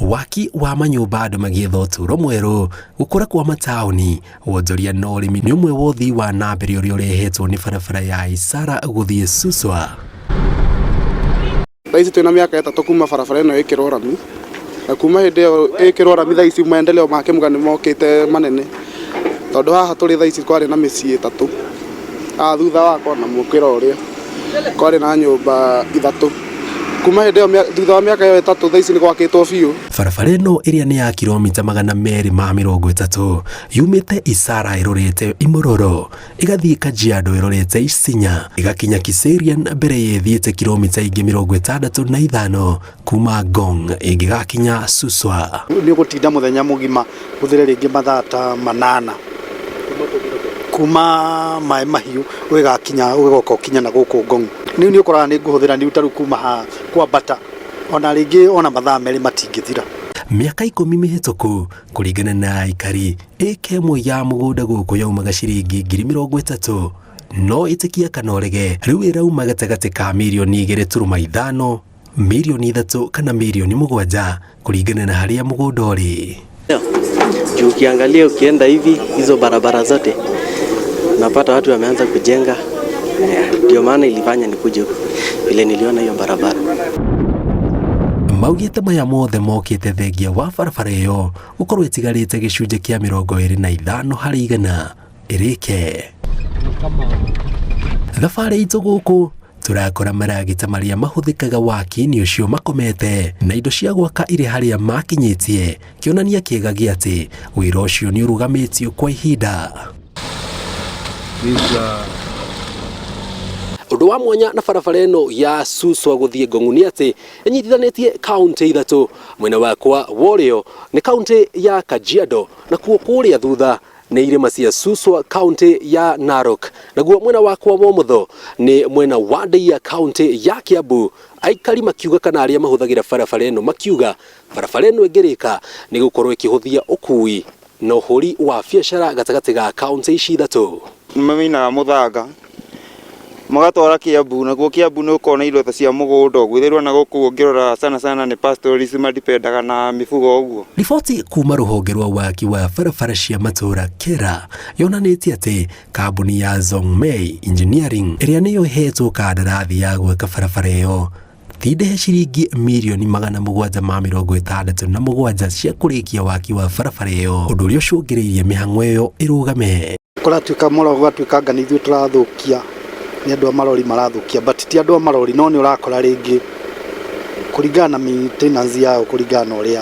Waki wa manyũmba andũ magĩetha ũtũũro mwerũ, gũkũra kwa mataũni, wonjoria na ũrĩmi nĩ ũmwe wa ũthii wa na mbere ũrĩa ũrehetwo nĩ barabara ya Isara gũthiĩ Suswa. Thaa ici twĩna mĩaka 3 kuma barabara ĩno ĩkĩrwo rami, na kuma hĩndĩ ĩyo ĩkĩrwo rami thaa ici maendeleo ma Kĩmuga nĩ mokĩte manene, tondũ haha tũrĩ thaa ici kwarĩ na mĩciĩ 3, haha thutha wakwa na mũkĩra ũrĩa kwarĩ na nyũmba 3, kuma hĩndĩ ĩyo thutha wa mĩaka ĩyo 3 thaa ici nĩ gwakĩtwo biũ. Barabara ĩno ĩrĩa nĩ ya kilomita 230 yumĩte Isara ĩrorete Imororo ĩgathiĩ Kajiado ĩrorete Isinya ĩgakinya Kiserian mbere ya ĩthiĩte kilomita ingĩ 65 kuma Ngong ĩngĩgakinya Suswa. Nĩ ũgũtinda mũthenya mũgima ũhũthĩre rĩngĩ mathaa ta 8 kuma Maĩ Mahiũ ũgĩgakinya ũgĩgoka ũkinya na gũkũ Ngong. Rĩu nĩ ũkoraga nĩ ngũhũthĩra rĩu ta rĩu kuma haha kwambata ona rĩngĩ ona mathaa 2 matingĩthira. Mĩaka 10 mĩhĩtũku kũringana na aikari, ĩka ĩmwe ya mũgũnda gũkũ yaumaga ciringi 30,000 no ĩtĩkia kana ũrege rĩu ĩrauma gatagatĩ ka mirioni 2.5 mirioni 3 kana mirioni 7 kũringana na harĩa mũgũnda ũrĩ. Juu ukiangalia ukienda hivi hizo barabara zote napata watu wameanza kujenga, ndio maana ilifanya nikuje huku vile niliona hiyo barabara. Maugĩte maya mothe mokĩte thengia wa barabara ĩyo gũkorwo ĩtigarĩte gĩcunjĩ kĩa 25 harĩ igana ĩrĩke. Thabarĩ itũ gũkũ tũrakora maragita marĩa mahũthĩkaga waki-inĩ ũcio makomete na indo cia gwaka irĩ harĩa makinyĩtie, kĩonania kĩega gĩa atĩ wĩra ũcio nĩ ũrũgamĩtio kwa ihinda. Ũndũ wa mwanya na barabara ĩno ya Suswa gũthiĩ Ngong'u nĩ atĩ ĩnyitithanĩtie kaũntĩ 3. Mwena wakwa wa ũrĩo nĩ kaũntĩ ya Kajiado, nakuo kũrĩa thutha nĩ irĩma cia Suswa kaũntĩ ya Narok, naguo mwena wakwa wa ũmotho nĩ mwena wa Ndeia kaũntĩ ya Kiambu. Aikari makiuga kana arĩa mahũthagĩra barabara ĩno makiuga barabara ĩno ĩngĩrĩka nĩ gũkorwo ĩkĩhũthia ũkui na ũhũri wa biacara gatagatĩ ga kaũntĩ ici 3. Nĩmaminaga mũthanga magatwara Kiambu, nakuo Kiambu nĩ ũkona indo ta cia mũgũnda ũguo, ithĩrwo na gũkũ ũngĩrora sana sana nĩ pastoralists madipendaga na mifugo ũguo. Riboti kuma rũhonge rwa waki wa barabara cia matũũra KERA yonanĩtie atĩ kambuni ya Zhongmei Engineering ĩrĩa nĩyo ĩhetwo kandarathi ya gwaka barabara ĩyo ti ndĩhe ciringi mirioni 767 cia kũrĩkia waki wa barabara ĩyo, ũndũ ũrĩa ũcũngĩrĩirie mĩhang'o ĩyo ĩrũgame. Kũratuĩka mũro gũgatuĩka anga nĩ ithuĩ tũrathũkia, nĩ andũ a marori marathũkia, but ti andũ a marori, no nĩ ũrakora rĩngĩ kũringana na maintenance yao, kũringana na ũrĩa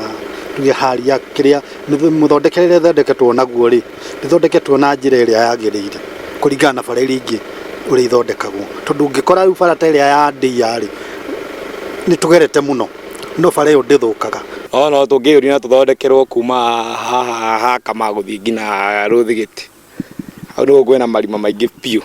tuge hali ya kĩrĩa mũthondekere ĩrĩa ĩthondeketwo naguo rĩ, ndĩthondeketwo na njĩra ĩrĩa yagĩrĩire kũringana na bara iria ingĩ ũrĩa ithondekagwo, tondũ ũngĩkora rĩu bara ta ĩrĩa ya Ndeia rĩ, nĩ tũgerete mũno, no bara ĩyo ndĩthũkaga. No no tũngĩũrio na tũthondekerwo kuma haha ha Kama gũthiĩ nginya Rũthigĩti, hau nĩguo kwĩna marima maingĩ biũ.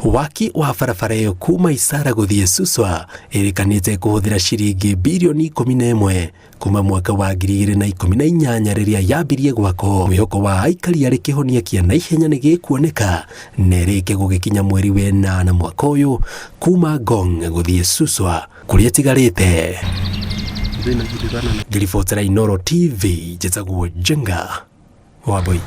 Waki wa barabara ĩyo kuma Isara gũthiĩ Suswa ĩrĩkanĩte kũhũthĩra ciringi birioni 11 kuma mwaka wa 2018 rĩrĩa yambirie gwakwo. Mwĩhoko wa aikari arĩ kĩhonia kĩa naihenya nĩ gĩkuoneka na ĩrĩke gũgĩkinya mweri wa 8 mwaka ũyũ kuma Ngong gũthiĩ Suswa kũrĩa ĩtigarĩte. Ngĩribotera Inooro TV, njĩtagwo Njenga Wambui.